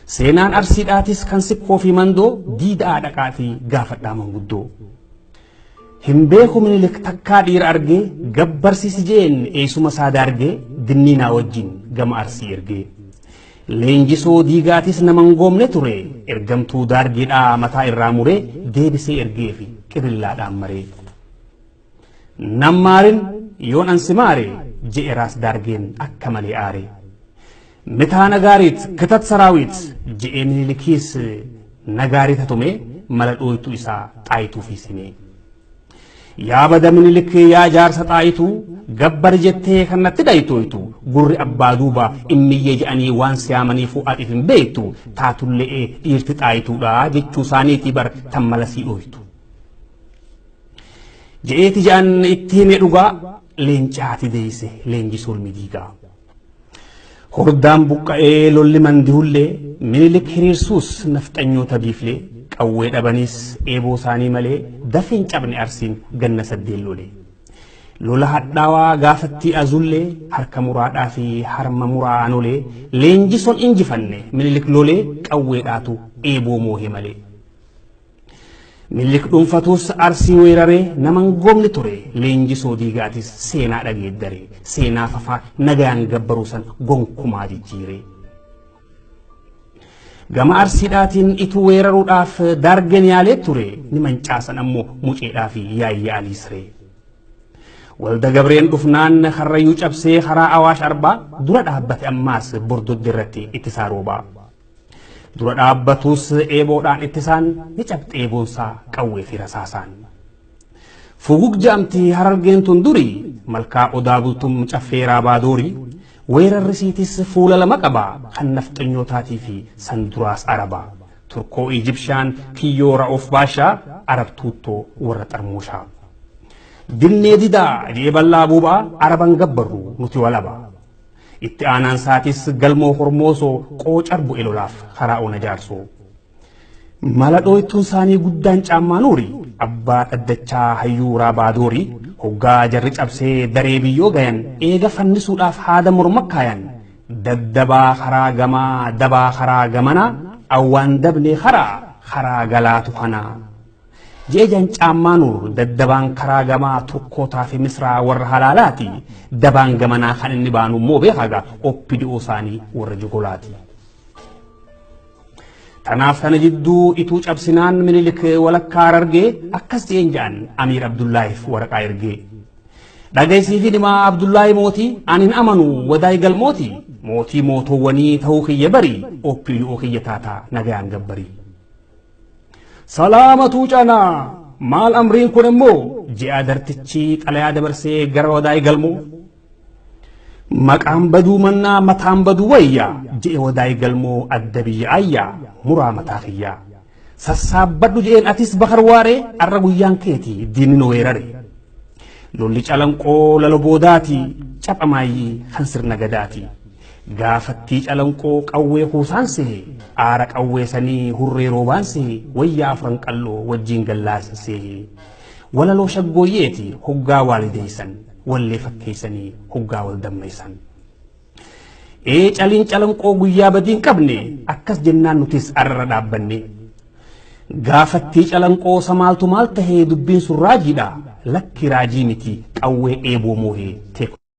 Seenaan Arsiidhaatis kan Sikkoo fi Mandoo diida'aa dhaqaatii gaafadhaa manguddoo. Hin beeku Minilik takkaa dhiira argee gabbarsiisi jeen eessuma isaa daargee dinniinaa wajjin gama Arsii ergee. Leenjisoo Diigaatis nama hin goomne ture ergamtuu daargeedhaa mataa irraa muree deebisee ergeefi qirillaadhaan maree. Nan maarin yoon an si maare je'e Raas Daargeen akka malee aare. Mitaa Nagaariit kitat saraawiit je'ee Minilikiis Nagaariita tumee mala dhooytuu isaa Xaayituu fi simee. Yaa bada Minilik yaa jaarsa Xaayituu gabbari jettee kan natti dhaytooytu gurri abbaa duuba immiyyee je'anii waan siyaamaniifuu atiif hin beektu taatulle'ee dhiirti Xaayituudha jechuu isaaniitii bar tan mala sii dhooytu. Je'eeti je'an itti hime dhugaa leencaati deeyse leenjisuu ilmi diigaa. Hordaan buqqa'ee lolli mandihullee Minilik hiriirsuus nafxanyoota biiflee qawwee dhabaniis eeboo isaanii malee dafeen cabne Arsiin ganna saddeen lolee. Lola hadhaawaa gaafattii azullee harka muraadhaa fi harma muraa anolee leenjisoon injifanne Minilik lolee qawweedhaatu eeboo moohe malee. Minilik dhuunfatuus Arsii weeraree nama hin goomne ture. Leenjisoo Diigaatis seenaa dhageeddare. Seenaa fafaa nagayaan gabbaruu san gonkumaa jijjiire. Gama Arsiidhaatiin ituu weeraruudhaaf Daargeen yaalee ture. Ni mancaasan ammoo Muceedhaa fi Yaayya Alii Siree. Walda Gabreen dhufnaan Karrayyuu cabsee karaa Awaash Arbaa dura dhaabbate ammaas Bordodde irratti ittisaa roobaa. Dura dhaabbatus eeboodhaan ittisaan ni cabxe eeboonsaa qawwee fi rasaasaan. Fugug ja'amti Harargeen tun duri malkaa Odaa Bultum caffee Raabaa Doori weerarri siitis fuula lama qaba kan nafxanyootaatii fi san duraas Araba. Turkoo Ijibshaan kiyyoo Ra'oof Baashaa Arab tuuttoo warra xarmuushaa. Dinnee didaa jee bal'aa buubaa Araban gabbarru nuti walaba. Itti aanaan isaatis Galmoo Hormoosoo qoocar bu'e lolaaf karaa ona Jaarsoo. Mala dhooytuun isaanii guddaan Caammaa Nuuri abbaa dhaddachaa hayyuu Raabaa Doorii hoggaa jarri cabsee daree biyyoo gayan eega fannisuudhaaf haada morma kaayan daddabaa karaa gamaa dabaa karaa gamanaa awwaan dabnee karaa karaa galaatu kanaa. Jeejan Caammaa Nuur daddabaan karaa gamaa Turkootaa fi Misraa warra halaalaati. Dabaan gamanaa kan inni baanu immoo beekaga OPDO isaanii warra jogolaati. Tanaaf tana jidduu ituu cabsinaan Minilik walakkaa Harargee akkas je'een ja'an Amiir Abdullaahiif waraqaa ergee. Dhagaysiifi dhimaa Abdullaahi mootii ani hin amanu wadaay galmooti mootii mootoowwanii ta'uu kiyya bari OPDO kiyya taataa nagayaan gabbarii. Salaamatuu canaa maal amriin kun immoo ji'a dartichi xalayaa dabarsee gara Wadaay Galmoo. Maqaan baduu mannaa mataan baduu wayya je'e Wadaay Galmoo adda biyya ayyaa muraa mataa kiyyaa. Sassaabbadhu je'een atis Bakar Waaree arra guyyaan keeti diinni nu weerare. Lolli Calanqoo lalo boodaati capha maayyii kan sirna gadaati. Gaafattii Calanqoo qawwee kuusaan sehe aara qawwee sanii hurree roobaan sehe wayyaa afran qalloo wajjiin gallaasan sehe. Walaloo shaggooyyeeti hoggaa waalideeysan wallee fakkeeysanii hoggaa wal dammaysan. Ee caliin Calanqoo guyyaa badii hin qabne akkas jennaan nutis arra dhaabbanne. Gaafattii Calanqoo sa maaltu maal tahee dubbiin sun raajiidha lakki raajii miti qawwee eeboo moohee teeknooloojii.